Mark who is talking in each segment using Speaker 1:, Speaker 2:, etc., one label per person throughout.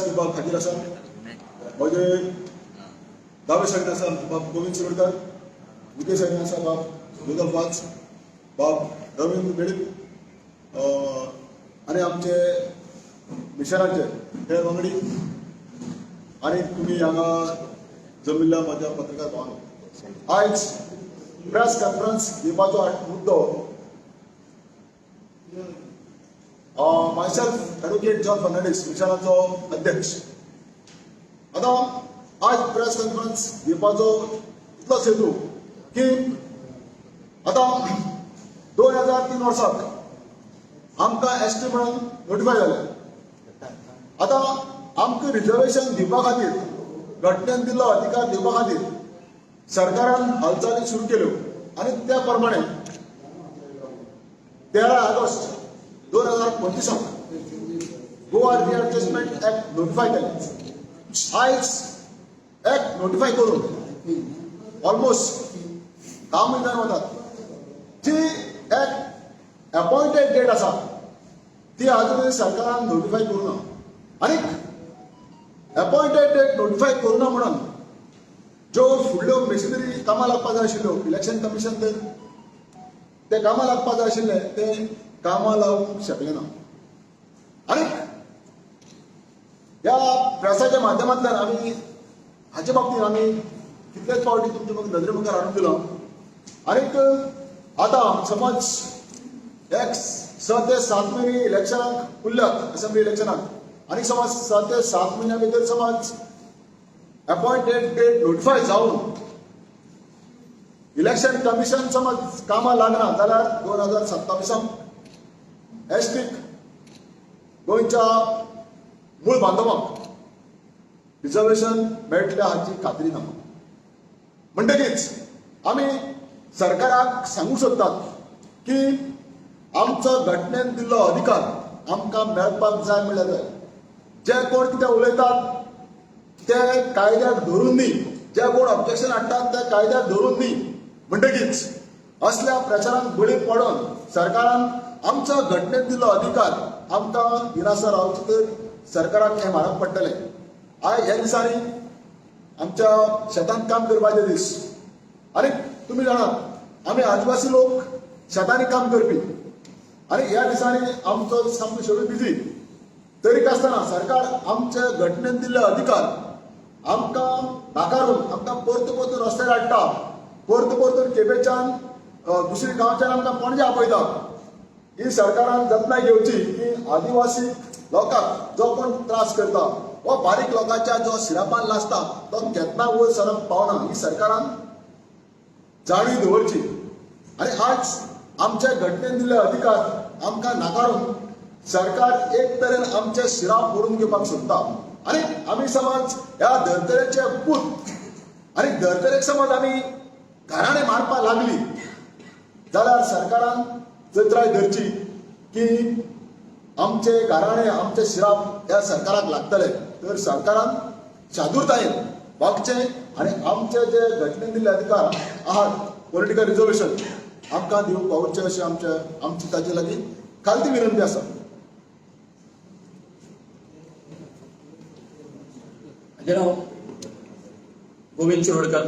Speaker 1: अभ्यास घेवपा खातीर आसा. म्हजे दावे सायडीन आसा बाब गोविंद शिरोडकर, उजवे सायडीन आसा बाब जोजफ वाज, बाब रवींद्र वेळीप आनी आमचे मिशनाचे हे वांगडी आनी तुमी हांगा जमिल्ल्या म्हज्या पत्रकार भावांनो, आयज प्रेस कॉन्फरन्स दिवपाचो मुद्दो, मायसेल्फ एडवोकेट जॉन फर्नांडीस, मिशनाचो अध्यक्ष. आतां आज प्रेस कॉन्फरन्स दिवपाचो इतलोच हेतू की आतां 2003 वर्साक आमकां एस टी म्हणून नोटिफाय जालें. आतां आमकां रिजर्वेशन दिवपा खातीर, घटनेन दिल्लो अधिकार दिवपा खातीर सरकारान हालचाली सुरू केल्यो आनी त्या प्रमाणे 13 ऑगस्ट 2025 गोवा रिएडजस्टमेंट ऍक्ट नोटिफाय केलें. आयज ऍक्ट नोटिफाय करून ऑलमोस्ट 10 म्हयन्यान वतात. जी ऍक्ट अपॉइंटेड डेट आसा ती अजूनय सरकारान नोटिफाय करूं ना आनी अपॉइंटेड डेट नोटिफाय करूं ना म्हणून ज्यो फुडल्यो मेशिनरी कामां लागपा जाय आशिल्ल्यो, इलेक्शन कमिशन तर ते कामां लागपा जाय आशिल्ले, ते कामां लावंक शकले ना. आनी ह्या प्रेसाच्या माध्यमांतल्यान आमी हाचे बाबतींत आमी कितलेच फावटी तुमच्या मुखार नदरे मुखार हाडून दिलां. आनीक आतां समज एक 6 ते 7 म्हयने इलेक्शनाक उरल्यात, असेंब्ली इलेक्शनाक, आनी समज 6 ते 7 म्हयन्या भितर समज अपॉइंटेड डेट नोटिफाय जावन इलेक्शन कमिशन समज कामां लागना जाल्यार 2027 एस टीक, गोंयच्या मूळ बांधवांक रिजर्वेशन मेळटलें हाची खात्री ना. म्हणटकीच आमी सरकाराक सांगूंक सोदतात की आमचो घटनेन दिल्लो अधिकार आमकां मेळपाक जाय म्हणल्यार जाय. जे कोण कितें उलयतात ते कायद्याक धरून न्ही, जे कोण ऑब्जेक्शन हाडटात ते कायद्याक धरून न्ही. म्हणटकीच असल्या प्रचारान बळी पडून सरकारान आमचो घटनेन दिल्लो अधिकार आमकां दिनासतना रावचें तर सरकाराक हें म्हारग पडटलें. आयज ह्या दिसांनी आमच्या शेतांत काम करपाचे दीस आनी तुमी जाणात, आमी आदिवासी लोक शेतांनी काम करपी आनी ह्या दिसांनी आमचो सामको शेड्यूल बिजी. तरी आसतना सरकार आमचे घटनेन दिल्ले अधिकार आमकां नाकारून आमकां परतून परतून रस्त्यार हाडटा, परतून परतून केपेच्यान दुसरी गांवच्यान आमकां पणजे आपयता. ही सरकारान जतनाय घेवची की आदिवासी लोकांक जो कोण त्रास करता वा बारीक लोकांच्या जो शिरापान लासता तो केन्ना वयर सरक पावना, ही सरकारान जाणीव दवरची. आनी आज आमच्या घटनेन दिल्ले अधिकार आमकां नाकारून सरकार एक तरेन आमचे शिराप फोडून घेवपाक सोदता. आनी आमी समज ह्या धर्तरेचे पूत आनी धर्तरेक समज आमी घराणे मारपाक लागली जाल्यार सरकारान चत्राय धरची की आमचे घराणे, आमचे शिराप ह्या सरकाराक लागतले. तर सरकारान शादूरतायेन वागचें आनी आमचे जे घटनेन दिल्ले अधिकार आहात, पॉलिटिकल रिजर्वेशन, आमकां दिवंक पावचे अशें आमचे आमची ताजे लागीं खालती विनंती आसा.
Speaker 2: म्हजें नांव Govind Shirodkar,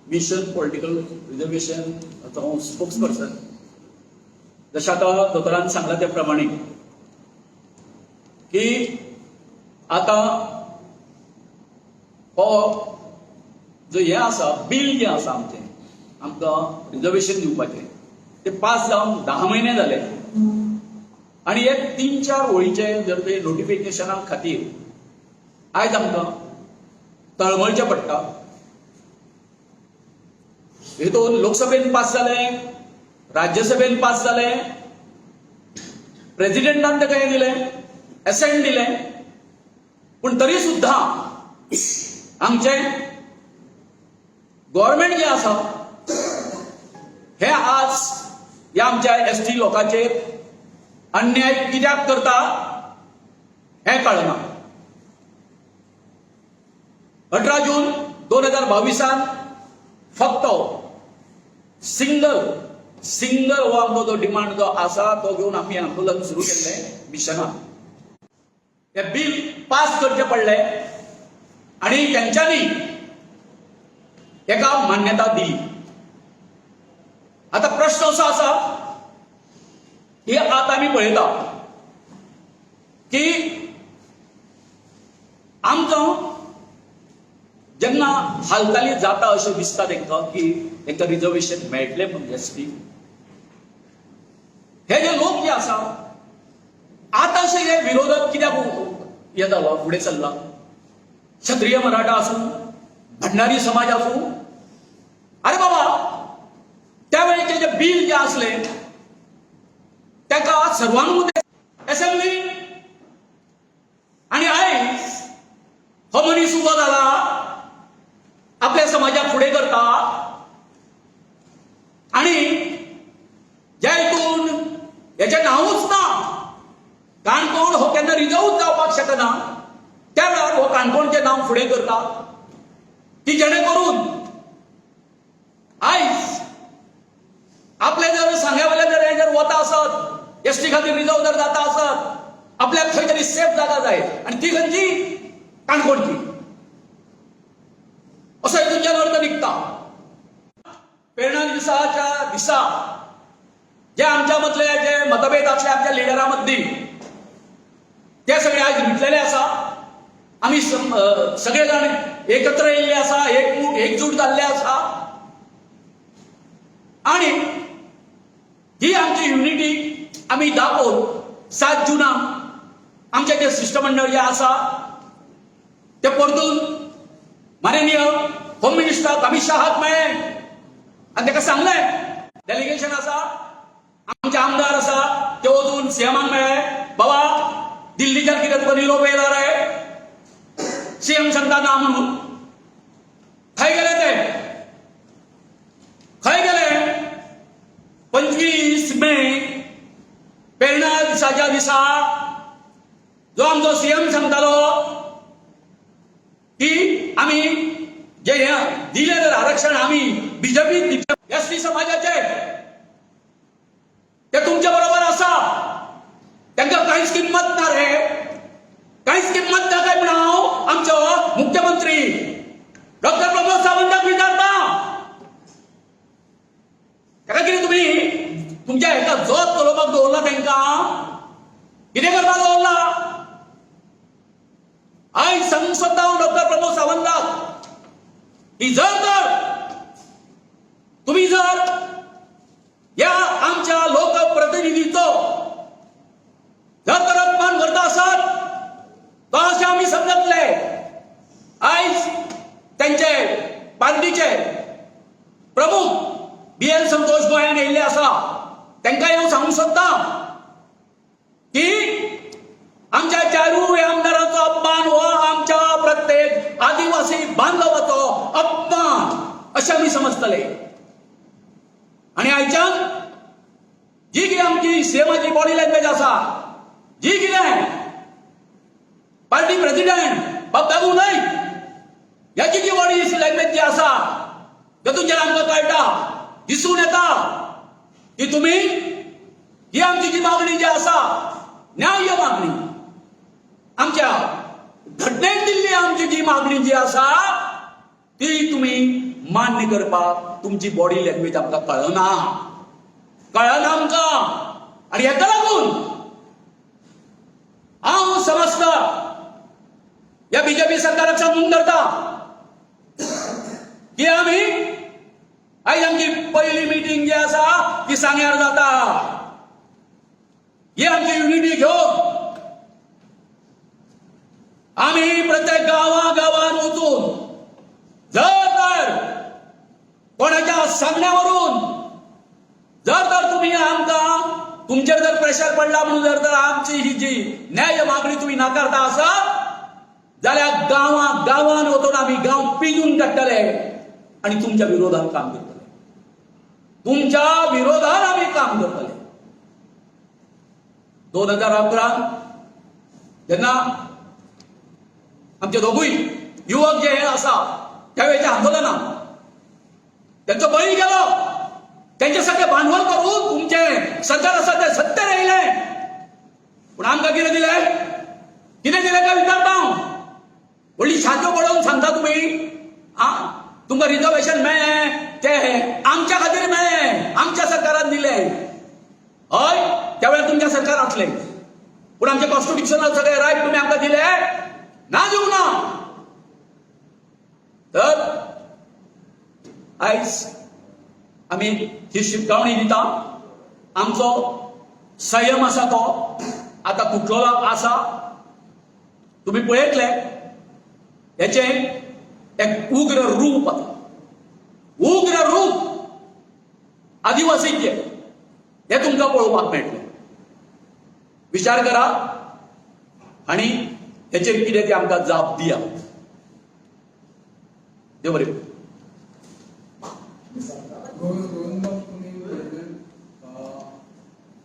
Speaker 2: mission political reservation हाचो हांव स्पोक्स पर्सन. जशें आतां दोतोरान सांगलां त्या प्रमाणे की आतां हो जो हें आसा, बील जें आसा आमचें, आमकां रिजर्वेशन दिवपाचें, तें पास जावन 10 म्हयने जाले आनी हे 3-4 वळीचे जर ते नोटिफिकेशना खातीर आयज आमकां तळमळचें पडटा. हेतून लोकसभेन पास जालें, राज्यसभेन पास जालें, प्रेजिडेंटान ताका हें दिलें, एसेंट दिलें, पूण तरी सुद्दां आमचें गव्हर्मेंट जें आसा हे आज ह्या आमच्या एस टी लोकांचेर अन्याय कित्याक करता हें कळना. 18 जून 2022 फक्त सिंगल सिंगल हो आमचो जो डिमांड जो आसा तो घेवन आमी आंदोलन सुरू केल्लें मिशनान. ते बील पास करचें पडलें आनी तेंच्यांनी तेका मान्यता दिली. आतां प्रश्न असो आसा की आतां आमी पळयता की आमकां जेन्ना हालचाली जाता अशें दिसता तांकां की तांकां रिजर्वेशन मेळटलें म्हणून एसटी, हे जे लोक जे आसा, आतां अशे हे विरोधक कित्याक हे जालो, फुडें सरला? क्षत्रिय मराठा आसूं, भंडारी समाज आसूं, अरे बाबा, त्या वेळेचे जे बील जे असले ताका सर्वानुमते असेंब्ली आणि आयज हो मनीस उबो जाला, आपल्या समाजाक फुडें करता आणि ज्या हितून हेचें नांवूच ना, काणकोण हो केन्ना रिजर्वूच जावपाक शकना, त्या वेळार हो काणकोणचें नांव फुडें करता की जेणे करून आयज आपले जर सांग्या वयल्यान जर हे जर वता आसत, एसटी खातीर रिजर्व जर जाता आसत, आपल्याक खंय तरी सेफ जागा जाय आनी ती खंयची? काणकोणची. असो हितूनच्यान अर्थ निघता. पेरण्या दिसाच्या दिसा जे आमच्या मदले जे मतभेद आसले आमच्या लिडरां मदीं, ते सगळे आयज मिटलेले आसा. आमी सगळे जाण एकत्र येयल्ले आसा, एकमूठ एकजूट जाल्ले आसा आणि ही आमची युनिटी आमी दाखोवन 7 जुनाक आमचें जें शिश्टमंडळ जें आसा ते परतून माननीय होम मिनिस्टर अमित शहाक मेळ्ळे आनी ताका सांगलें, डेलिगेशन आसा, आमचे आमदार आसा, ते वचून सीएमाक मेळ्ळे. बाबा, दिल्लीच्यान कितें तुका निरोप येयला रे? सीएम सांगता ना म्हणून. खंय गेले ते? खंय गेले? 25 मे पेरण्या दिसाच्या दिसा जो आमचो सीएम सांगतालो की आमी जे हे दिले जर आरक्षण आमी बीजेपी एसटी समाजाचे ते तुमच्या बरोबर आसा, तांकां कांयच किंमत ना रे, कांयच किंमत ना काय म्हणून हांव आमचो मुख्यमंत्री डॉक्टर प्रमोद सावंताक विचारता, ताका कितें तुमी तुमच्या हेका जोत चलोवपाक दवरला? तांकां कितें करपाक दवरला? आयज सांगूंक सोदता हांव डॉक्टर प्रमोद सावंताक की जर तर तुम्ही जर या आमच्या लोकप्रतिनिधीचो जर तर अपमान करता आसत तर अशें आमी समजतले. आयज त्यांचे पार्टीचे प्रमुख बी एल संतोष गोंयान येयल्ले आसा, तांकां हांव सांगूंक सोदता की आमच्या चारूय आमदारांचो अपमान हो आमच्या प्रत्येक आदिवासी बांधवाचो अपमान अशें आमी समजतले. आणि आयच्यान जी कितें आमची सीएमाची बॉडी लँग्वेज आसा, जी कितें पार्टी प्रेसिडेंट बाब दाबू नाईक ह्याची जी बॉडी लँग्वेज जी आसा, तातूंतल्यान आमकां कळटा, दिसून येता की तुमी ही आमची जी मागणी जी आसा, न्याय्य मागणी, आमच्या घटनेन दिल्ली आमची जी मागणी जी आसा, ती तुमी मान्य करपाक तुमची बॉडी लँग्वेज आमकां कळना, कळना आमकां. आनी हेका लागून हांव समजता या बीजेपी सरकाराक सांगून धरता की आमी आयज आमची पहिली मिटींग जी आसा ती सांग्यार जाता. ही आमची युनिटी घेवन आमी प्रत्येक गांवा गांवान वचून, जर तर कोणाच्या सांगण्यावरून जर तर तुम्ही आमकां तुमचेर जर प्रेशर पडला म्हणून जर तर आमची ही जी न्याय मागणी तुम्ही नाकारता आसत जाल्यार गांवा गांवान वचून आमी गांव पिंजून काडटले आणि तुमच्या विरोधात काम करतले, तुमच्या विरोधात आमी काम करतले. 2011 जेन्ना आमचे दोगूय युवक जे हे आसा, त्यावेळच्या आंदोलनात त्यांचो बळी गेलो, त्यांचे सगळे भांडवल करून तुमचे सरकार आसा ते सत्तेर येयले, पूण आमकां कितें दिलें? कितें दिलें काय विचारता हांव. व्हडली छातयो बडोवन सांगता तुमी आ, तुमकां रिजर्वेशन मेळ्ळें तें आमच्या खातीर मेळ्ळें, आमच्या सरकारान दिलें. हय, त्या वेळार तुमच्या सरकार आसलें, पूण आमचे कॉन्स्टिट्युशनल सगळे रायट तुमी आमकां दिले ना, दिवंक ना. तर आयज आमी ही शिटकावणी दिता. आमचो संयम आसा तो आतां तुटलेलो आसा. तुमी पळयतले हेचें एक उग्र रूप, आतां उग्र रूप आदिवासींचें हें तुमकां पळोवपाक मेळटलें. विचार करा आनी हेचेर कितें तें आमकां जाप दिया. देव बरें करूं.
Speaker 3: गोविंद, तुमी पयलें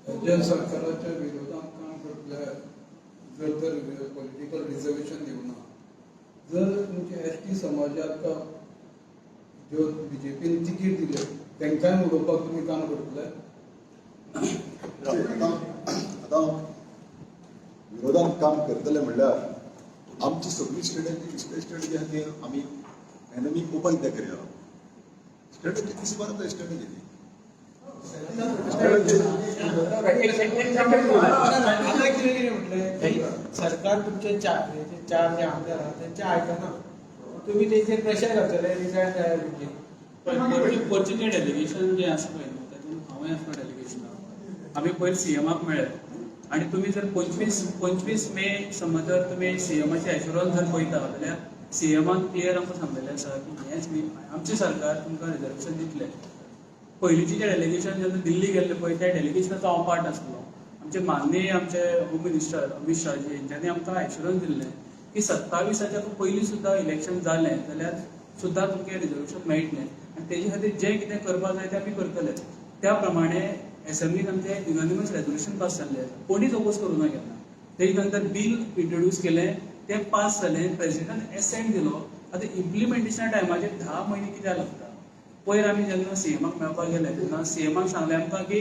Speaker 3: राज्य सरकाराच्या विरोधात काम करतले. जर तर पॉलिटिकल रिजर्वेशन दिवना, जर तुमचे एस टी समाजाक ज्यो बीजेपीन तिकीट दिले तांकांय उडोवपाक तुमी काम करतले?
Speaker 1: आतां आतां विरोधात काम करतले म्हणल्यार आमची सगळी स्ट्रेटजी स्ट्रेटजी आहा ती आमी एनमी ओपन कित्याक करिया. स्ट्रेटजी दिस बरोबर, स्ट्रेटजी ती स्ट्रेटजी.
Speaker 4: आता कितें कितें म्हटलें, सरकार तुमचे चार जे चार जे आमदार आहा तेंचे आयकना, तुमी तेंचेर प्रेशर घालतले रिजायन जाय तुमचे?
Speaker 5: पयरचें जें डेलिगेशन जें आसा पळय न्हू, तातूंत हांवूय आसलो डेलिगेशनाक. आमी पयर सीएमाक मेळ्ळे आनी तुमी जर 25 मे समज जर तुमी सीएमाचे एश्युरन्स जर पळयता जाल्यार सीएमान क्लियर आमकां सांगलेलें आसा की हेंच आमचें सरकार तुमकां रिजर्वेशन दितलें. पयलींचें जें डेलिगेशन जेन्ना दिल्ली गेल्लें पळय, त्या डेलिगेशनाचो हांव पार्ट आसलो. आमचे माननीय आमचे होम मिनिस्टर अमीत शाहजी हेंच्यांनी आमकां एश्युरन्स दिल्लें की 27च्या पयलीं सुद्दां इलेक्शन जालें जाल्यार सुद्दां तुमकां रिजर्वेशन मेळटलें आनी तेजे खातीर जें कितें करपाक जाय तें आमी करतले. त्या प्रमाणे एसेंब्लीन आमचें युनानिमस रेजोल्युशन पास जाल्लें आसा. कोणीच ओपोज करूं ना केन्ना. तेजे नंतर बील इंट्रोड्यूस केलें, तें पास जालें, प्रेसिडेंटान एसेंट दिलो. आतां इम्प्लिमेंटेशना टायमाचेर 10 म्हयने कित्याक लागता? पयर आमी जेन्ना सीएमाक मेळपाक गेले तेन्ना सीएमान सांगलें आमकां की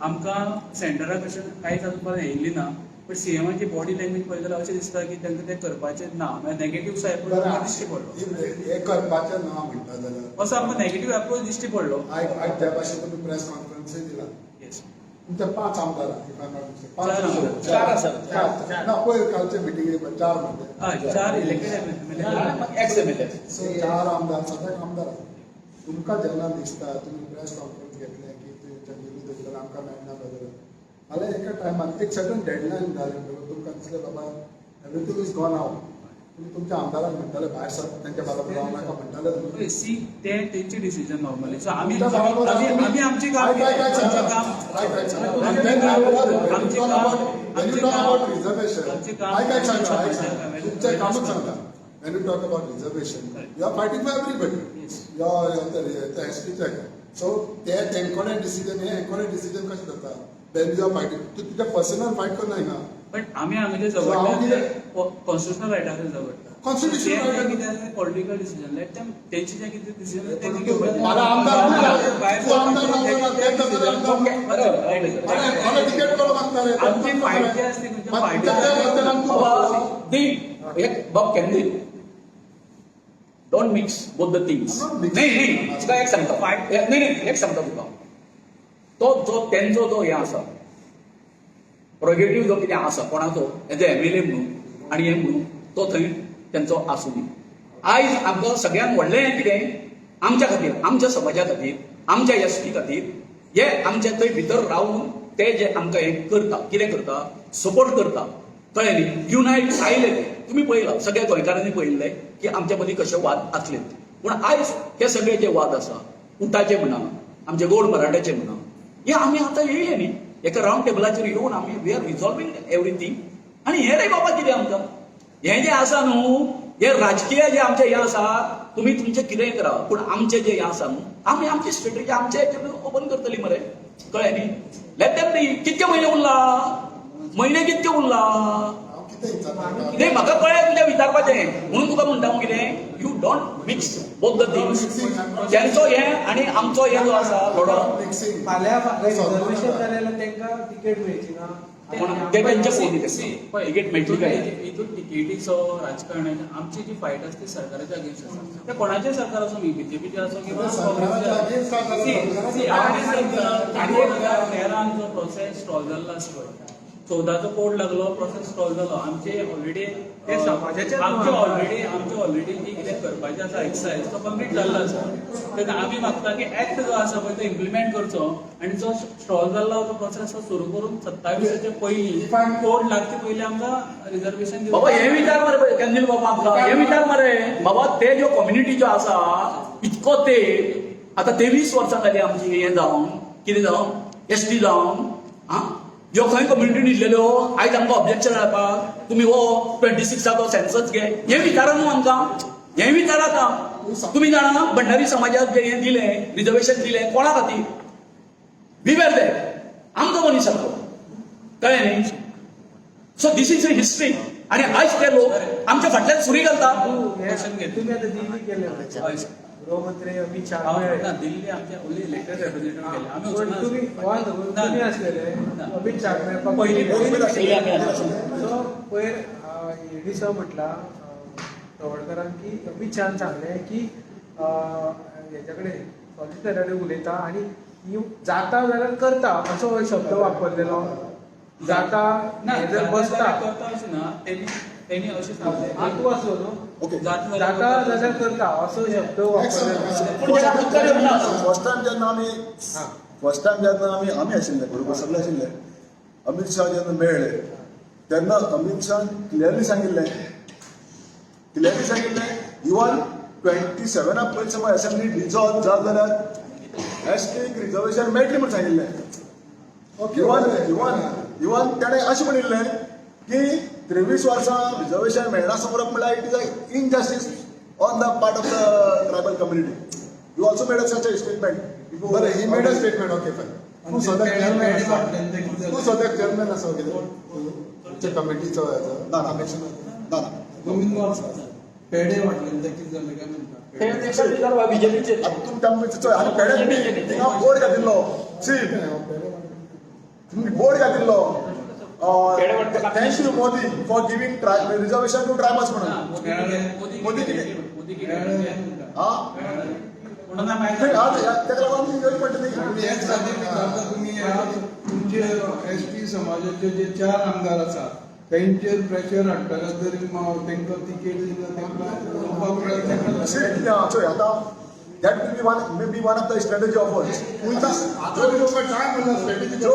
Speaker 5: आमकां सेंटरा कडच्यान कांयच अजून पर्यंत येयल्ली ना. बट सीएमाची बॉडी लँग्वेज पळयत जाल्यार अशें दिसता की तांकां तें करपाचें ना, म्हळ्यार नेगेटीव सायड दिश्टी पडलो.
Speaker 6: हे करपाचें ना म्हणटा जाल्यार
Speaker 5: असो आमकां नेगेटीव अप्रोच दिश्टी पडलो.
Speaker 6: आयज आयज ज्या भाशेन तुमी प्रेस कॉन्फरन्सूय दिला,
Speaker 5: येस.
Speaker 6: तुमचे पांच आमदार, if I not
Speaker 5: चार आमदार.
Speaker 4: चार आसात.
Speaker 6: चार ना, पयर कालचे मिटिंगे चार म्हणटे.
Speaker 5: हय, चार elected MLA.
Speaker 2: Ex MLA.
Speaker 6: So चार आमदार, सद्याक आमदार आसा. तुमकां जेन्ना दिसता, तुमी प्रेस कॉन्फरन्स घेतले की ते विरोध जाल्यार आमकां मेळना बदल, जाल्यार एका टायमार एक सर्टन डेडलायन जाली म्हणटकूच तुमकां दिसलें बाबा एवरीथींग is gone out, तुमी तुमच्या आमदारांक म्हणटाले भायर सर, तेंच्या बरोबर रावं नाका म्हणटाले तुमी?
Speaker 5: सी, ते तेंचे डिसिजन नॉर्मली. सो आमी
Speaker 6: तुमच्या बरोबर
Speaker 5: आमी
Speaker 6: तुम्ही-
Speaker 5: आमी आमचें काम
Speaker 6: ऐक, ऐक, ऐक,
Speaker 5: आमचें
Speaker 6: सांगा.
Speaker 5: काम
Speaker 6: ऐक, ऐक, सांगा.
Speaker 5: आमचें
Speaker 6: And then when you
Speaker 5: काम
Speaker 6: talk about- when you talk about reservation,
Speaker 5: आमचें काम
Speaker 6: ऐक, ऐक, सांगा, ऐक, सांगा. तुमचें कामच सांगता. When you talk about reservation, you are fighting for everybody.
Speaker 5: Yes.
Speaker 6: You are the ST check. So ते तेंकोडे डिसिजन, हे हेंकोडे डिसिजन कशें जाता? Then you are fighting. तूं तुज्या पर्सनल फायट करना हिंगा.
Speaker 5: बट आमी हांगा जे
Speaker 6: So हांव
Speaker 5: झगडटा
Speaker 6: कितें-
Speaker 5: कॉन्स्टिट्युशनल रायटा खातीर झगडटा.
Speaker 6: Constitutional right.
Speaker 5: कितें पॉलिटिकल डिसिजन, let them, तेंचे जे कितें डिसिजन ते
Speaker 6: पण तूं
Speaker 5: घेवपाचें.
Speaker 6: मला आमदार तूं
Speaker 5: भायर
Speaker 6: तूं आमदार जावं ना, ते तसले आमदार न्हू.
Speaker 2: बरोबर.
Speaker 6: मला तिकीट कोण मागता रे?
Speaker 5: आमची फायट जी आसली खंयच्या
Speaker 6: मग
Speaker 5: फायट
Speaker 6: त्या बद्दल तूं
Speaker 2: बाबा दी एक बाब केन्ना, don't mix both the things.
Speaker 6: I'm not mixing.
Speaker 2: नाही नाही, तुका एक सांगता, नाही नाही, एक सांगता तुका, तो जो तेंचो जो हें आसा प्रोगेटीव जो कितें आसा कोणाचो एज ए एमएलए म्हणून आनी हें म्हणून तो थंय तेंचो आसूं दी. आयज आमकां सगळ्यांत व्हडलें हें कितें आमच्या खातीर, आमच्या समाजा खातीर, आमच्या एस टी खातीर हे आमच्या थंय भितर रावून ते जे आमकां हें करता, कितें करता, सपोर्ट करता, कळ्ळें न्ही? युनायट आयले ते तुमी पळयलां, सगळ्या गोंयकारांनी पळयल्लें की आमच्या मदीं कशे वाद आसले. पूण आयज हे सगळे जे वाद आसा, उटाचे म्हणा, आमचे गोड मराठ्याचे म्हणा, हे आमी आतां येयले न्ही एका रावंड टेबलाचेर येवन आमी we are resolving everything. आनी हे रे बाबा कितें आमकां हें जें आसा न्हू, हे राजकीय जे आमचें हें आसा, तुमी तुमचें कितेंय करा, पूण आमचें जें हें आसा न्हू, आमी आमची स्ट्रेटजी आमचे हेचेर ओपन करतली मरे, कळ्ळें न्ही? लेट देम न्ही. कितके म्हयने उरला? म्हयने कितके उरला?
Speaker 6: हांव कितें कितें विचारता?
Speaker 2: नाही, म्हाका कळ्ळें तुज्या विचारपाचें, म्हणून तुका म्हणटा हांव कितें, you don't mix both the things. तेंचो हें आनी आमचो हे जो आसा लढो.
Speaker 6: मिक्सिंग.
Speaker 4: फाल्यां रिजर्वेशन जालें जाल्यार तांकां तिकेट मेळची ना.
Speaker 2: कोण ते तेंच्या फोनी तिकेट मेळटली काय?
Speaker 5: हितून तिकेटीचो राजकारणाचो, आमची जी फायट आसा ती सरकाराच्या अगेन्स्ट आसा. ते कोणाचेय सरकार आसूं, बीजेपीचें आसूं किंवा
Speaker 6: सरकाराच्या against आसा, सरकाराच्या
Speaker 5: 2013 जो प्रोसेस स्टॉल जाल्लो आसा पळय, 14चो कोड लागलो, प्रोसेस स्टॉल जालो. आमचे ऑलरेडी
Speaker 4: ते समाजाचेच
Speaker 5: आमचे
Speaker 4: न्हू.
Speaker 5: ऑलरेडी आमचे ऑलरेडी जी कितें करपाचें आसा एक्सरसायज, तो कंप्लीट जाल्लो आसा. तेन्ना आमी मागता की एक्ट जो आसा पळय तो इम्प्लिमेंट करचो आनी जो स्टॉल जाल्लो तो प्रोसेस तो सुरू करून 27च्या पयलीं, कोड लागचे पयलीं आमकां रिजर्वेशन.
Speaker 2: बाबा, हे विचार मरे पळय, कंदील बाबा, आमकां हे विचार मरे बाबा. ते ज्यो कम्युनिटी ज्यो आसा, इतको ते आतां 23 वर्सां जाली आमची हें जावन, कितें जावन, एसटी जावन. आं, ह्यो खंय कम्युनिटी न्हिदलेल्यो? आयज आमकां ऑब्जेक्शन हाडपाक तुमी हो 26आचो सेन्सस घे, हें विचारा न्हू आमकां, हें विचारात. आतां तुमी जाणा, भंडारी समाजाक जें हें दिलें, रिजर्वेशन दिलें कोणा खातीर? We were there. आमचो मनीस सारको, कळ्ळें न्ही? So this is a history. आणि आयज ते लोक आमच्या फाटल्यान सुरी घालता.
Speaker 4: तुम्ही आता दिल्ली गेले,
Speaker 5: हय सर.
Speaker 4: गृहमंत्री अमित शहा
Speaker 5: हांव
Speaker 4: मेळ्ळे.
Speaker 5: ना, दिल्ली आमचे ओन्ली इलेक्टेड रिप्रेझेंटेटिव्ह गेले आमी.
Speaker 4: पण
Speaker 5: वचूना.
Speaker 4: तुम्ही गोवान
Speaker 5: ना.
Speaker 4: तुमी आसलेले
Speaker 5: ना.
Speaker 4: अमित शहा मेळपाक
Speaker 5: पयली
Speaker 4: गेले. सो पयर हेणी सर म्हटला तवडकरान की अमित शहान सांगलें की हेच्या कडेन सॉलिसिटरा कडेन उलयता आनी ही जाता जाल्यार करता, असो हो शब्द वापरलेलो, जाता
Speaker 5: ना,
Speaker 4: हे जर बसता.
Speaker 5: जाता करता अशें ना, तेणी तेणी अशें सांगलें.
Speaker 4: हा, तूं आसलो न्हू?
Speaker 1: ओके.
Speaker 5: जाता जाल्यार
Speaker 4: जाता जाल्यार करता असो शब्द वापरलेलो.
Speaker 2: पूण तेका उत्तर येवंक ना.
Speaker 1: फर्स्ट टायम जेन्ना आमी फर्स्ट टायम जेन्ना आमी आमी आशिल्ले बरोबर, सगळे आशिल्ले, अमित शहा जेन्ना मेळ्ळे तेन्ना अमित शहान क्लियरली सांगिल्लें, इवन 27 पयलीं समज असेंब्ली डिजॉल्व जात जाल्यार एस टीक रिजर्वेशन मेळटलें म्हूण सांगिल्लें. इवन इवन इवन ताणें अशें म्हणिल्लें की 23 वर्सां रिजर्वेशन मेळना समोर म्हणल्यार it is a injustice on the part of the tribal community. You also made a such a statement.
Speaker 6: बरें, he made a statement, okay, fine. तूं सद्याक चेअरमॅन आसा, तूं सद्याक चेअरमॅन आसा कितें तुमच्या कमिटीचो?
Speaker 1: ना, ना.
Speaker 6: कमिशनर?
Speaker 1: ना ना.
Speaker 3: गोविंद, पेडे वाटलें ते कितें जालें काय म्हणटा?
Speaker 2: ते बीजेपीचे.
Speaker 1: आता तुमी तांकां चोय, आनी पेड्याक थिंगा बोर्ड घातिल्लो, सी, तुमी board घातिल्लो, "Thank you Modi for giving reservation to tribals" म्हणून.
Speaker 5: मोदी
Speaker 1: मोदी
Speaker 5: मोदी
Speaker 1: कितें?
Speaker 5: कितें?
Speaker 1: हा, तेका लागून आमी येवची पडटा न्ही.
Speaker 3: हेच खातीर विचारता, तुमी तुमचे एसटी समाजाचे जे चार आमदार आसा तेंचेर प्रेशर हाडटले तरी तांकां तिकेट दिना, तांकां उलोवपाक मेळत तांकां?
Speaker 1: See, कितें आहा, चोय आतां that will be one may be one of the strategy of us.
Speaker 6: आतां तुमकां टायम उरला स्ट्रेटेजी.
Speaker 1: जो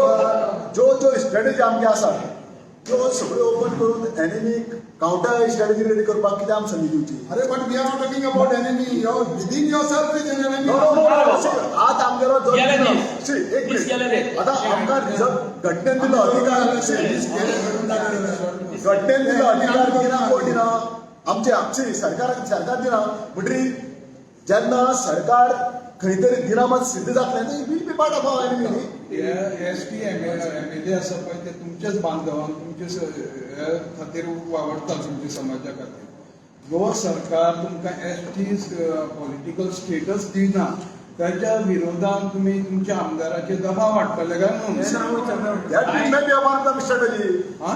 Speaker 1: जो जो स्ट्रेटजी आमगे आसा त्यो सगळ्यो ओपन करून एनिमीक कावंटर स्ट्रेटजी रेडी करपाक कितें आमी संदी दिवची?
Speaker 6: अरे, but we are not talking about enemy. Your within yourself is an enemy.
Speaker 1: No, no, no, see, आज आमगेलो जो
Speaker 2: गेले दीस.
Speaker 1: See, एक
Speaker 2: दीस गेले
Speaker 1: मिनिट.
Speaker 2: ते.
Speaker 1: आता आमकां रिजर्व घटनेन दिलो अधिकार, see, घटनेन दिलो अधिकार दिना, कोण दिना आमचे? आमची सरकार, सरकार दिना. म्हणटरी जेन्ना सरकार खंय तरी दिना मात सिद्ध जातलें, will be part of our enemy न्ही.
Speaker 3: एसटी एमएलए आसा पळय, ते तुमच्याच बांधवांक, तुमचे हे खातीर वावरता, तुमच्या समाजा खातीर. जो सरकार तुमकां एसटी पॉलिटिकल स्टेटस दिना त्याच्या विरोधात तुम्ही तुमच्या आमदाराचेर दबाव हाडटले काय म्हणून?
Speaker 4: हें हांव विचारता.
Speaker 1: That may be one of the strategy.
Speaker 3: हा.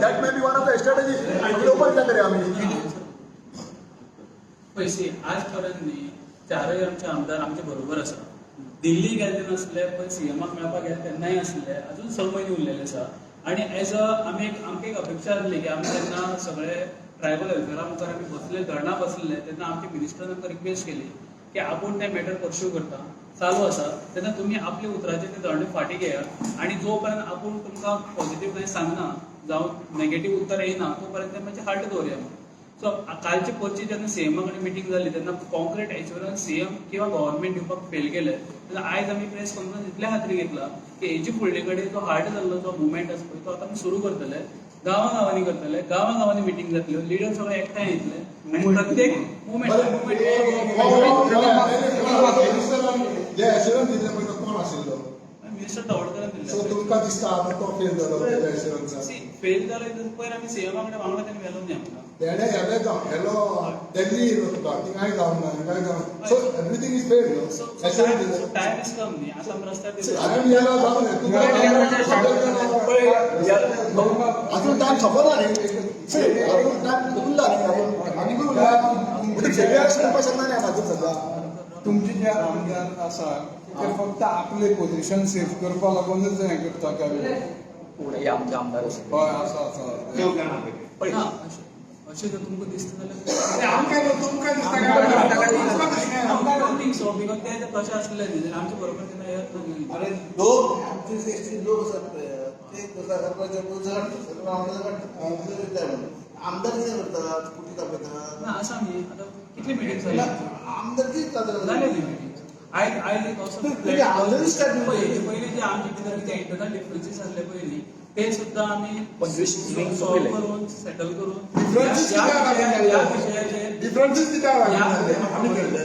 Speaker 1: That may be one of the strategy. सगळे ओपन जातले आमी.
Speaker 5: पयशे आज पर्यंत न्ही, चारय आमचे आमदार आमचे बरोबर आसा. दिल्ली गेल्ले नासले पण सीएमाक मेळपाक गेले तेन्नाय आसले. अजून 6 म्हयने उरलेले आसा आनी एज अ आमी एक आमकां एक अपेक्षा आसली की आमी जेन्ना सगळे ट्रायबल वेलफेअरा मुखार आमी बसले, धरणां बसलेले, तेन्ना आमच्या मिनिस्टरान आमकां रिक्वेस्ट केली की आपूण तें मॅटर परस्यू करता, चालू आसा, तेन्ना तुमी आपले उतराचे ते धरणे फाटीं घेयात आनी जो पर्यंत आपूण तुमकां पॉझिटीव कांय सांगना जावं नेगेटीव उत्तर येयना तो पर्यंत ते मातशें हाल्ट दवरया. सो कालचे परची जेन्ना सीएमा कडेन मिटींग जाली तेन्ना कॉन्क्रीट एश्युरन्स सीएम किंवा गव्हर्नमेंट दिवपाक फेल केले. तेन्ना आयज आमी प्रेस कॉन्फरन्स इतल्या खातीर घेतला की हेजी फुडले कडेन जो हार्ट जाल्लो जो मुवमेंट आसा पळय, तो आतां आमी सुरू करतले, गांवा गांवांनी करतले, गांवा गांवांनी मिटींग जातल्यो, लिडर सगळे एकठांय येतले आनी प्रत्येक मुवमेंट
Speaker 6: जे एश्युरन्स दिल्ले पळय, तो कोण आशिल्लो?
Speaker 5: मिनिस्टर तवडकरान दिल्लें.
Speaker 6: सो तुमकां दिसता आतां तो फेल जालो तेज्या एश्युरन्सान?
Speaker 5: सी, फेल जालो हितून पयर आमी सीएमा कडेन वांगडा तेणें व्हेलो न्ही आमकां.
Speaker 6: तेणे हेले जावं हेलो दिल्ली येयलो तुका, थिंगाय जावंक ना, हिंगाय जावंक. So everything is fail न्हू.
Speaker 5: सो
Speaker 6: एश्युरन्स दिलें.
Speaker 5: टायम is कम न्ही, आतां आमी रस्त्यार
Speaker 6: अजून येलो जावं न्ही तुका.
Speaker 1: अजून टायम सोंपना न्ही. See, अजून टायम उरला न्ही, अजून आनीकूय उरला. म्हणजे फेलियर म्हणपाक शकना न्ही आमी अजून सद्या.
Speaker 3: तुमचे जे आमदार आसा ते फक्त आपले पोझिशन सेफ करपा लागूनच हें करता काय?
Speaker 2: कोण हे आमचे आमदार आसा.
Speaker 3: हय, आसा आसा.
Speaker 2: पळय,
Speaker 5: ना, अशें जर तुमकां दिसता जाल्यार
Speaker 6: आमकां न्हू, तुमकां दिसता काय? तुमकां दिसता.
Speaker 5: I don't think so, because ते जर तशें आसले न्ही जाल्यार आमच्या बरोबर तेन्ना येत ना न्ही.
Speaker 7: अरे लोक आमचे एसटी लोक आसात पळय, ते झगडटात, सगळे वांगडा झगडटात. आमदार कितें करतात? कुटी दाखयतात.
Speaker 5: ना, आसा न्ही आतां कितली मिटींग जाली?
Speaker 7: आमदार कितें
Speaker 5: जाले
Speaker 7: जाता?
Speaker 5: न्ही मिटींग आयज. आयज एक असो
Speaker 7: तुम्ही आमदारूच काय
Speaker 5: पळय, पयलीं जे आमचे भितर कितें इंटरनल डिफरन्सीस आसले पळय न्ही, ते सुद्दां आमी
Speaker 2: 25 मे
Speaker 5: सॉल्व
Speaker 2: सोंपयले.
Speaker 5: करून, सेटल करून
Speaker 6: Differences
Speaker 5: ह्या
Speaker 6: कित्याक लागून
Speaker 5: विशया- ह्या
Speaker 6: जाले?
Speaker 5: विशयाचेर
Speaker 6: डिफरन्सीस कित्याक
Speaker 5: ह्या
Speaker 6: लागून जाले? आमी केल्ले.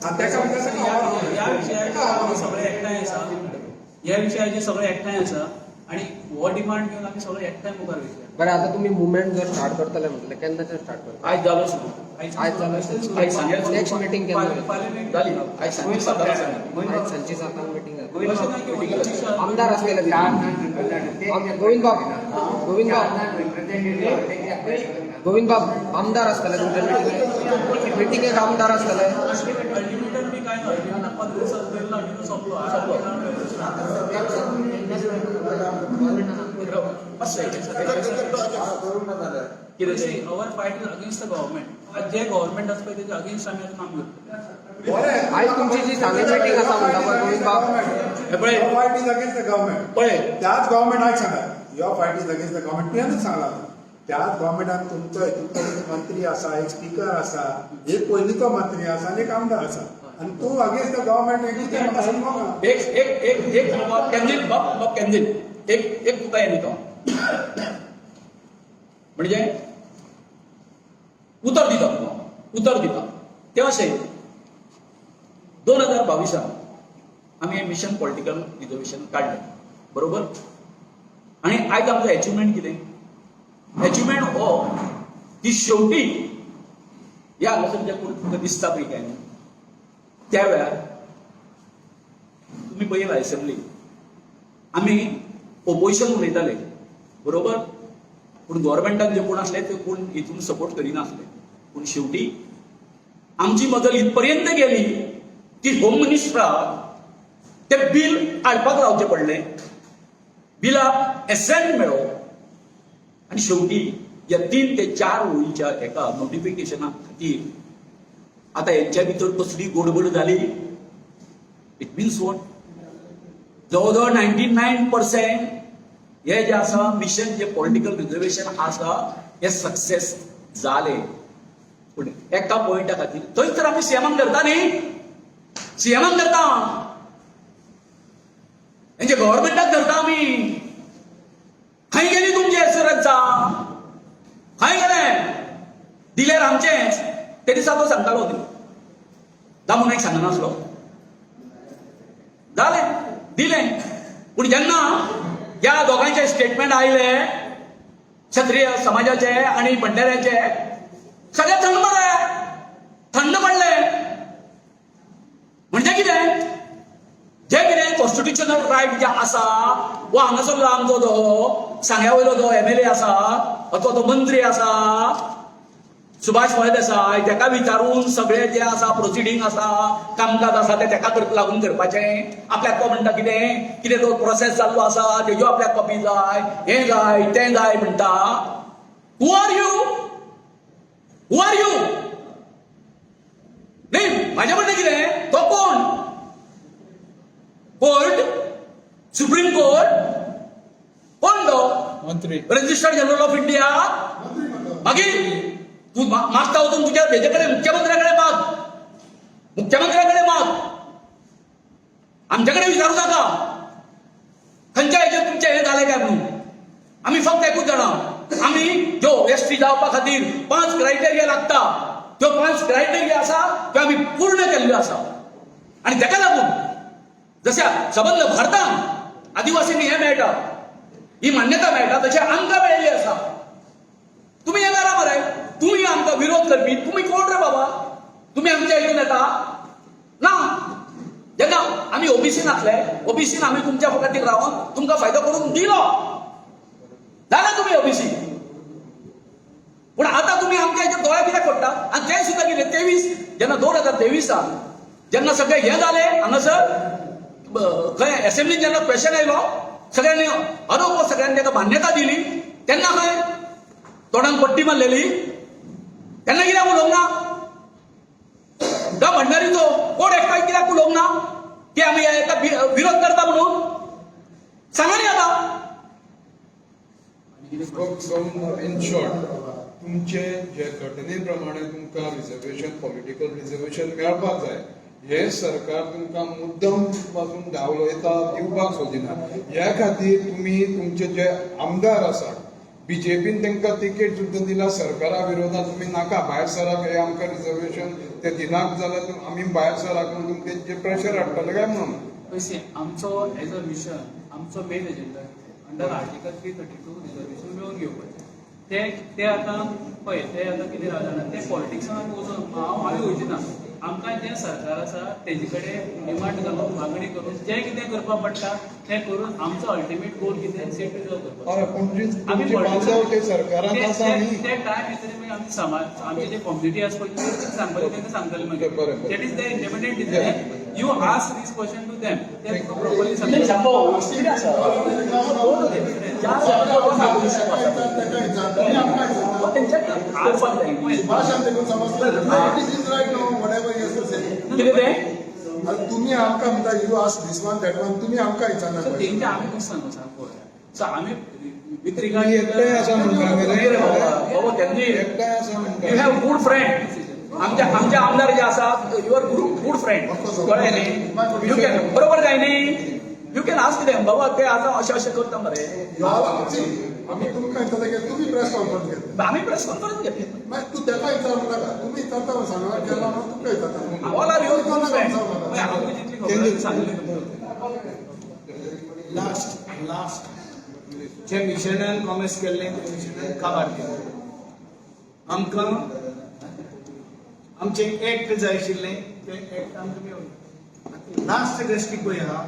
Speaker 6: आनी तेका म्हणटा
Speaker 5: ह्या ह्या विशयाचेर आमी सगळे एकठांय आसा. ह्या विशयाचेर सगळे एकठांय आसा आनी हो डिमांड घेवन आमी सगळे एकठांय मुखार वयतले.
Speaker 8: बरं, आता तुम्ही मुवमेंट जर स्टार्ट करतले म्हटलं, केन्नाच्यान स्टार्ट करता?
Speaker 2: आयज जालो सुरू.
Speaker 8: आयज जालो सुरू.
Speaker 2: आयज सांजे सुरू.
Speaker 8: नेक्स्ट मिटींग केन्ना जातली?
Speaker 5: पार्लमेंट
Speaker 2: जाली. आयज सांजे सातांक आसा.
Speaker 8: आयज सांजची 7 मिटींग जातली.
Speaker 5: अशें ना की वयल्या
Speaker 8: आमदार असलेले गोविंद बाब, गोविंद बाब, गोविंद बाब, आमदार आसतले तुमच्या मिटिंगेक? मिटिंगेक आमदार आसतले?
Speaker 5: अल्टिमेटम बी काय ना, अल्टिमेटम 15 दिसां पयलीं अल्टिमेटम सोंपलो.
Speaker 2: कितें तें?
Speaker 5: Our fight is against the government. आज जे गव्हर्मेंट आसा पळय तेच्या अगेन्स्ट आमी आतां काम करता.
Speaker 6: बरें.
Speaker 8: आयज तुमची जी सांगे meeting आसा म्हणटा पळय गोविंद बाब.
Speaker 2: हे पळय.
Speaker 6: Your fight is against the government.
Speaker 2: पळय.
Speaker 6: त्याच गव्हर्मेंटाक सांगा, your fight is against the government, तुवेंच सांगला. त्याच गव्हर्मेंटान तुमचो हितूंतलो एक मंत्री आसा, एक स्पीकर आसा, एक पयलींचो मंत्री आसा आनी एक आमदार आसा, आनी तूं अगेन्स्ट the government हें कितें म्हाका समजूंक ना.
Speaker 2: एक एक एक एक बाब केंजील, बाब बाब केंजील, एक एक तुका हें दिता, म्हणजे उतर दिता तुका, उतर दिता. तें अशें, 2022 आमी हें मिशन पॉलिटिकल रिजर्वेशन काडलें, बरोबर? आनी आयज आमचो एचिवमेंट कितें? एचिवमेंट हो की शेवटी ह्या हांगासर जे कोण तुमकां दिसता पळय काय न्हू, त्या वेळार तुमी पळयला एसेंब्ली आमी ओपोजिशन उलयताले, बरोबर? पूण गव्हर्मेंटान जे कोण आसले ते कोण हितून सपोर्ट करिनासले. पूण शेवटी आमची मजल इतपर्यंत गेली की होम मिनिस्टराक ते बील हाडपाक लावचें पडलें. बिलाक एसेंट मेळ्ळो आनी शेवटी ह्या 3 ते 4 ओळीच्या एका नोटिफिकेशना खातीर आतां हेंच्या भितर कसली गोडबड जाली. It means what? जवळ जवळ 99% हे जे आसा मिशन, जे पॉलिटिकल रिजर्वेशन आसा, हे सक्सेस जाले. पूण एका पॉयंटा खातीर थंयच तर आमी सीएमाक धरता न्ही, सीएमाक धरता, हेंचे गव्हर्मेंटाक धरता आमी. खंय गेली तुमची एश्युरन्सा? खंय गेले? दिल्यार आमचेच. ते दिसा तो सांगतालो, दामू नायक सांगनासलो? जालें, दिलें. पूण जेन्ना ह्या दोगांचे स्टेटमेंट आयले, क्षत्रिय समाजाचे आणि भंडाऱ्याचे, सगळे थंड मरे, थंड पडले. म्हणजे कितें? जे कितें कॉन्स्टिट्युशनल रायट जे आसा वा हांगासरलो आमचो जो सांग्या वयलो जो एमएलए आसा अथवा तो मंत्री आसा सुभाष फळदेसाय, तेका विचारून सगळे जे आसा प्रोसिडींग आसा, कामकाज आसा, ते तेका लागून करपाचें. आपल्याक तो म्हणटा कितें कितें तो प्रोसेस जाल्लो आसा, तेज्यो आपल्याक कॉपी जाय, हें जाय, तें जाय म्हणटा. Who are you? Who are you? न्ही, म्हाजें म्हणणें कितें, तो कोण? कोर्ट? Supreme court? कोण तो?
Speaker 3: मंत्री.
Speaker 2: Register general of India? मागीर तूं मागता वचून तुज्या हेजे कडेन, मुख्यमंत्र्या कडेन माग, मुख्यमंत्र्या कडेन माग, आमचे कडेन विचारू नाका खंयच्या हेजेर तुमचें हें जालें काय म्हणून. आमी फक्त एकूच जाणा, आमी ज्यो एसटी जावपा खातीर पांच क्रायटेरिया लागता, त्यो पांच क्रायटेरिया आसा त्यो आमी पूर्ण केल्ल्यो आसा. आनी तेका लागून जशा सबंद भारतान आदिवासींनी हें मेळटा, ही मान्यता मेळटा, तशें आमकां मेळिल्ली आसा. तुमी हें करा मरे. तुमी आमकां विरोध करपी तुमी कोण रे बाबा? तुमी आमच्या हितून येता ना. जेन्ना आमी ओबीसीन आसले, ओबीसीन आमी तुमच्या खातीर रावन तुमकां फायदो करून दिलो, जालें, तुमी ओबीसी. पूण आतां तुमी आमच्या हेचेर दोळे कित्याक पडटा? आनी तें सुद्दां कितें, 23 जेन्ना, 2023 जेन्ना सगळें हें जालें हांगासर खंय एसेंब्लीन जेन्ना क्वेशन आयलो, सगळ्यांनी आरोप, सगळ्यांनी ताका मान्यता दिली, तेन्ना खंय तोंडाक पट्टी मारलेली? तेन्ना कित्याक उलोवंक ना? त्या भंडारीचो कोण एकठांय कित्याक उलोवंक ना की आमी हेका विरोध करता म्हणून? सांगा न्ही आतां.
Speaker 3: इन शॉर्ट, तुमचे जे घटने प्रमाणे तुमकां रिजर्वेशन, पॉलिटिकल रिजर्वेशन मेळपाक जाय, हे सरकार तुमकां मुद्दम पासून धांवलयता, दिवपाक सोदिना. ह्या खातीर तुमी तुमचे जे आमदार आसात, बीजेपीन तांकां तिकेट सुद्दां दिला, सरकारा विरोधात तुमी नाका, भायर सराक, हे आमकां रिजर्वेशन ते दिनाक जाल्यार आमी भायर सराक म्हणून तुमी तेंचेर प्रेशर हाडटले काय म्हणून?
Speaker 5: पयशे आमचो एज अ मिशन, आमचो main agenda under Article 332 reservation मेळोवन घेवपाचें. ते ते आतां पळय, ते आतां कितें जालां जाणा, ते पॉलिटिक्सान आमी वचून हांव आमी वयचे ना. आमकां जें सरकार आसा तेजे कडेन डिमांड घालून, मागणी करून, जें कितें करपाक पडटा तें करून आमचो अल्टिमेट गोल कितें, सीट रिजर्व करपाचो.
Speaker 3: हय, पूण जी
Speaker 5: आमी
Speaker 3: तुमची बांधव ते सरकारांत आसा न्ही.
Speaker 5: ते टायम भितर मागीर आमची समाज, आमची जे कम्युनिटी आसा पळय, ती सांगपाचें तांकां सांगतले मागीर.
Speaker 3: बरें, बरें.
Speaker 5: That is the independent decision. You ask this question to them, ते तुका प्रॉपरली सांगतले.
Speaker 2: शांबो, कितें आसा, तेंच्यात करपाक जाय.
Speaker 6: सुभाषान देखून समजलं, it is right no, whatever you to say.
Speaker 2: कितें तें?
Speaker 6: आता तुम्ही आमकां म्हणटा, you ask this one, that one, तुम्ही आमकां विचारना.
Speaker 5: सो तेंचे आमी कशें सांगू, सांग पळोवया. सो आमी विथ
Speaker 3: तुमी एकठांय आसा म्हणटा
Speaker 2: रे बाबा, बाबा, त्यांनी
Speaker 3: एकठांय आसा म्हणटा.
Speaker 2: You have good friend. आमच्या आमचे आमदार जे आसा, your good friend, कळ्ळें न्ही? You can, बरोबर काय न्ही? You can ask them, बाबा, ते आतां अशें अशें करता मरे.
Speaker 6: आमी तुमकां विचारता की तुम्ही प्रेस कॉन्फरन्स घेतले.
Speaker 2: आमी प्रेस कॉन्फरन्स घेतली.
Speaker 6: मागीर तूं तेका विचारूंक नाका, तुमी विचारता, सांगला केला म्हणून तुमकां विचारता.
Speaker 2: All are your good friend.
Speaker 5: आमकां जितली खबर आसा सांगली तुमकां.
Speaker 9: लास्ट लास्ट जे मिशनान कॉमर्स केल्लें ते मिशनान काबार केलें. आमकां आमचें एक्ट जाय आशिल्लें, तें एक्ट आमकां मेळूंक. लास्ट दृश्टी पळय आहा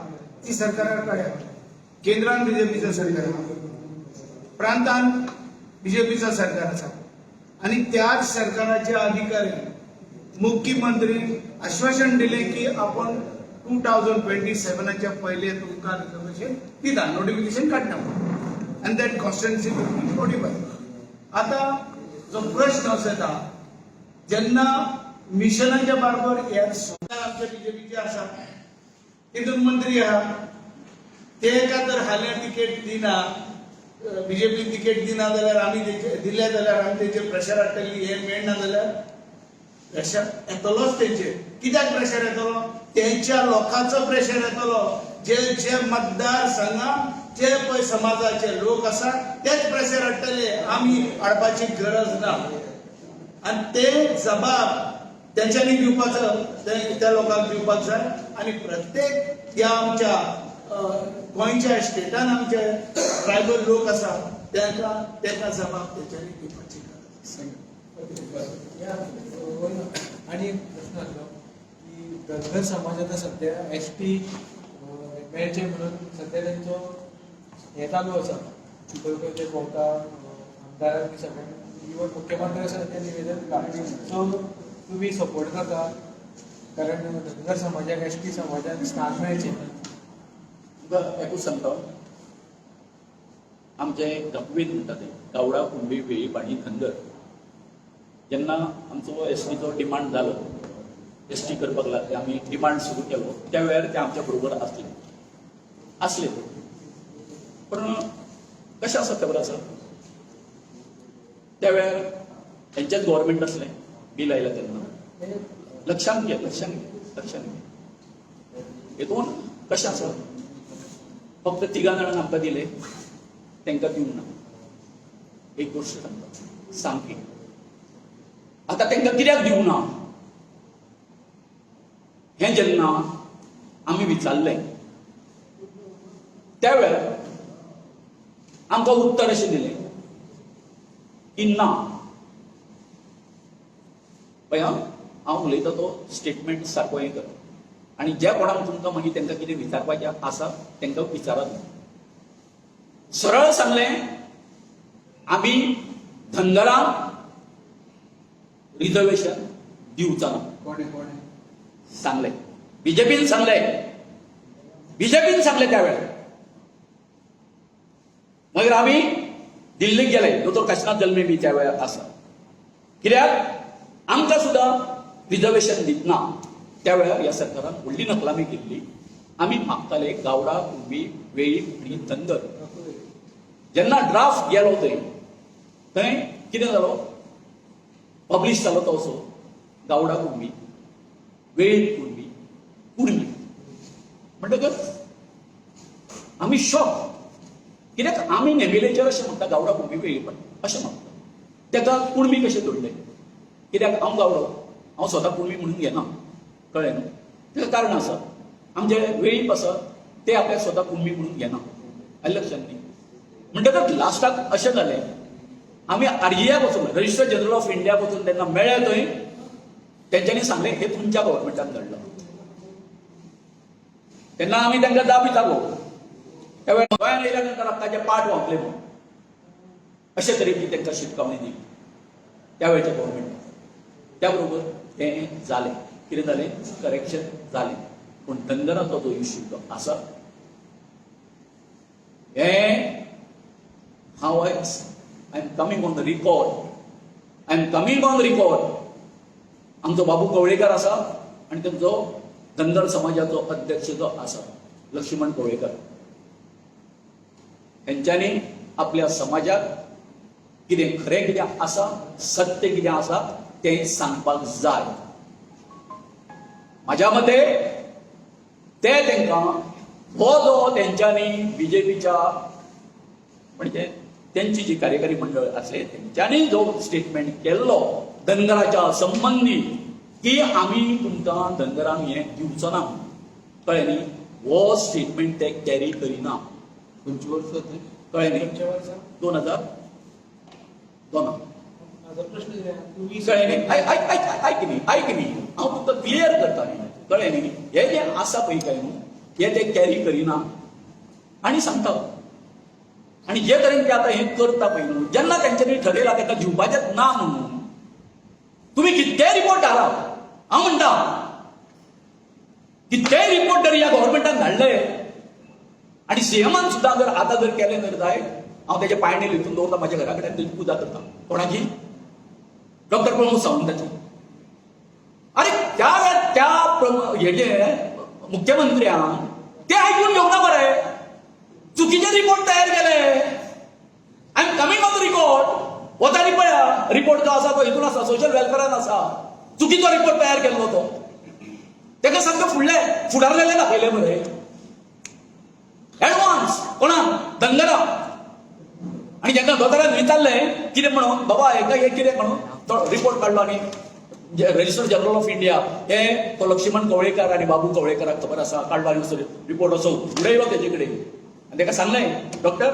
Speaker 9: ती सरकारा कडेन आहा. केंद्रान बीजेपीचो सरकार आहा, प्रांतान बीजेपीचो सरकार आसा आनी त्याच सरकाराचे अधिकारी मुख्यमंत्री आश्वासन दिलें की आपण 2027 च्या पयले तुमकां रिजर्वेशन दिता, नोटिफिकेशन काडटा आनी that constituency notify. आतां जो प्रश्न असो येता, जेन्ना मिशनाच्या बरोबर ह्या सरकार आमच्या बीजेपीचे आसा, तितून मंत्री आहा, ते का तर हाल्यां तिकेट दिना, बीजेपी तिकेट दिना जाल्यार आमी तेचे दिले जाल्यार आमी तेचेर प्रेशर हाडटली. हे मेळना जाल्यार प्रेशर येतलोच तेंचेर. कित्याक प्रेशर येतलो? तेंच्या लोकांचो प्रेशर येतलो. जे जे मतदार संघात जे पळय समाजाचे लोक आसा तेच प्रेशर हाडटले, आमी हाडपाची गरज ना. आनी ते जबाब तेंच्यांनी दिवपाचो, ते त्या लोकांक दिवपाक जाय. आनी प्रत्येक ह्या आमच्या गोंयच्या स्टेटान आमचे ट्रायबल लोक आसा, तेंकां तेका जबाब तेंच्यांनी दिवपाची गरज आसा.
Speaker 4: आणि एक प्रश्न आसलो की धनगर समाज आतां सद्या एसटी मेळचे म्हणून सद्या तेंचो हें चालू आसा, खंय खंय ते भोंवता, आमदारांक बी सगळ्यांक, इवन मुख्यमंत्री आसा तें निवेदन दिलां. सो तुमी सपोर्ट करता, कारण धनगर समाजाक एसटी समाजाक स्थान मेळचें?
Speaker 2: तुका एकूच सांगता, आमचे गपवेद म्हणटा ते गावडा, कुणबी, वेळीप आनी धनगर, जेन्ना आमचो एसटीचो डिमांड जालो, एसटी करपाक लागले, आमी डिमांड सुरू केलो, त्या वेळार ते आमच्या बरोबर आसले आसले. पण कशें आसा खबर आसा, त्या वेळार तेंचेच गव्हर्मेंट आसलें. बील आयलें तेन्ना, लक्षांत घे, लक्षांत घे, लक्षांत घे. हेतून कशें आसा, फक्त तिगां जाणांक आमकां दिले, तांकां दिवंक ना. एक गोश्ट सांगता सामकी, आतां तांकां कित्याक दिवंक ना हें जेन्ना आमी विचारलें, त्या वेळार आमकां उत्तर अशें दिलें की ना. पळय हांव उलयता तो स्टेटमेंट सारको हें कर आनी ज्या कोणाक तुमकां मागीर तांकां कितें विचारपाचें आसा तांकां विचारात. सरळ सांगलें, आमी धनगरांक रिजर्वेशन दिवचो ना.
Speaker 3: कोणे कोणे?
Speaker 2: सांगले, बीजेपीन सांगले, बीजेपीन सांगले त्या वेळार. मागीर आमी दिल्लीक गेले. दोतोर काशिनाथ जल्मी बी त्या वेळार आसा. कित्याक आमकां सुद्दां रिजर्वेशन दितना त्या वेळार ह्या सरकारान व्हडली नकलामी केल्ली. आमी मागताले गावडा, कुणबी, वेळीप आनी धनगर. जेन्ना ड्राफ्ट गेलो थंय, थंय कितें जालो, पब्लिश जालो तो असो, गावडा कुणबी, वेळीप कुणबी, कुणबी. म्हणटकच आमी शॉक. कित्याक आमी नेमिलेचेर अशें म्हणटा, गावडा, कुणबी, वेळीप अशें म्हणटा. ताका कुणबी कशें जोडले? कित्याक हांव गावडो, हांव स्वता कुणबी म्हणून घेना, कळ्ळें न्हू? ताका कारण आसा. आमचे वेळीप आसा, ते आपल्याक स्वता कुणबी म्हणून घेना. आयलें लक्षात न्ही? म्हणटकच लास्टाक अशें जालें, आमी आरजीआय वचून, रजिस्टर जनरल ऑफ इंडिया वचून तेन्ना मेळ्ळे थंय तेंच्यांनी सांगलें, हे तुमच्या गव्हर्मेंटान घडलं. तेन्ना आमी तांकां जाप विचारलो. त्या वेळार गोंयांत येयल्या नंतर ताचे पाट वापले म्हणून अशे तरेची तांकां शिटकावणी दिली त्या वेळच्या गव्हर्मेंटान. त्या बरोबर तें जालें. कितें जालें? करेक्शन जालें. पूण धनगराचो जो इश्यू जो आसा, हें हांव I am coming on the record, I am coming on record. आमचो बाबू कवळेकर आसा आनी तेंचो धनगर समाजाचो अध्यक्ष जो आसा लक्ष्मण कवळेकर, हेंच्यांनी आपल्या समाजाक कितें खरें कितें आसा, सत्य कितें आसा तें सांगपाक जाय. म्हाज्या मते ते तांकां हो जो तेंच्यांनी बीजेपीच्या, म्हणजे तेंची जी कार्यकारी मंडळ आसले, तेंच्यांनी जो स्टेटमेंट केल्लो धनगराच्या संबंदी की आमी तुमकां धनगरांक हें दिवचो ना, कळ्ळें न्ही, हो स्टेटमेंट ते कॅरी करिना.
Speaker 3: खंयच्या वर्सा तें?
Speaker 2: कळ्ळें न्ही?
Speaker 4: खंयच्या वर्सा?
Speaker 2: 2002.
Speaker 4: म्हाजो प्रश्न कितें, तुमी
Speaker 2: कळ्ळें न्ही? आयक आयक आयक आयक न्ही, आयक न्ही, हांव तुमकां क्लियर करता न्ही. कळ्ळें न्ही? हे जें आसा पळय काय न्हू, हे ते कॅरी करिना आनी सांगता. आनी जे तरेन ते आतां हें करता पळय न्हू, जेन्ना तेंच्यांनी ठरयलां ताका दिवपाचेंच ना म्हणून, तुमी कितकेय रिपोर्ट घाला, हांव म्हणटा कितकेय रिपोर्ट जर ह्या गव्हर्मेंटान धाडले आनी सीएमान सुद्दां जर आतां जर केलें जर जायत, हांव तेजे पायणी लिखून दवरता म्हाज्या घरा कडेन, तेजी पुजा करता. कोणाची? डॉक्टर प्रमोद सावंताची. अरे, त्या वेळार त्या हेजे मुख्यमंत्र्यान ते आयकून घेवंक ना बरें, चुकीचे रिपोर्ट तयार केले. I am coming on record. वता न्ही पळया, रिपोर्ट जो आसा तो हितून आसा, सोशल वेलफेरान आसा. चुकीचो रिपोर्ट तयार केल्लो तो. तेका सामकें फुडले फुडारलेले दाखयले मरे एडवान्स. कोणाक? धनगरा. आनी जेन्ना दोतोरान विचारलें कितें म्हणून बाबा हेका हें कितें म्हणून, तो रिपोर्ट काडलो आनी रजिस्टर जनरल ऑफ इंडिया हे तो लक्ष्मण कवळेकर आनी बाबू कवळेकराक खबर आसा. काडलो आनी असो रिपोर्ट असो उडयलो तेजे कडेन आनी ताका सांगलें, "Doctor,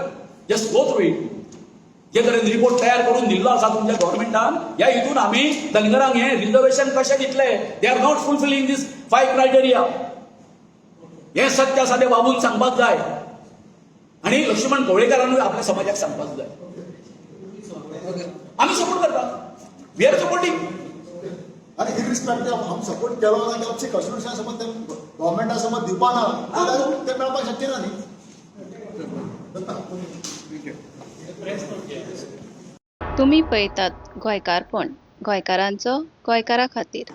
Speaker 2: just go through it. जे तरेन रिपोर्ट तयार करून दिल्लो आसा तुमच्या गव्हर्मेंटान, ह्या हितून आमी धनगरांक हें रिजर्वेशन कशें दितले? They are not fulfilling this five criteria." हें सत्य आसा, तें बाबून सांगपाक जाय आनी लक्ष्मण कवळेकरानूय आपल्या समाजाक सांगपाक जाय. आमी सपोर्ट करता, we are supporting.
Speaker 1: आनी इरिस्पेक्टिव्ह ऑफ आमी सपोर्ट केलो ना केलो, कॉन्स्टिट्युशन समज ते गव्हर्मेंटा समज दिवपा ना जाल्यार ते मेळपाक शक्य ना न्ही.
Speaker 3: Thank you.
Speaker 10: तुमी पळयतात गोंयकारपण, गोंयकारांचो गोंयकारा खातीर.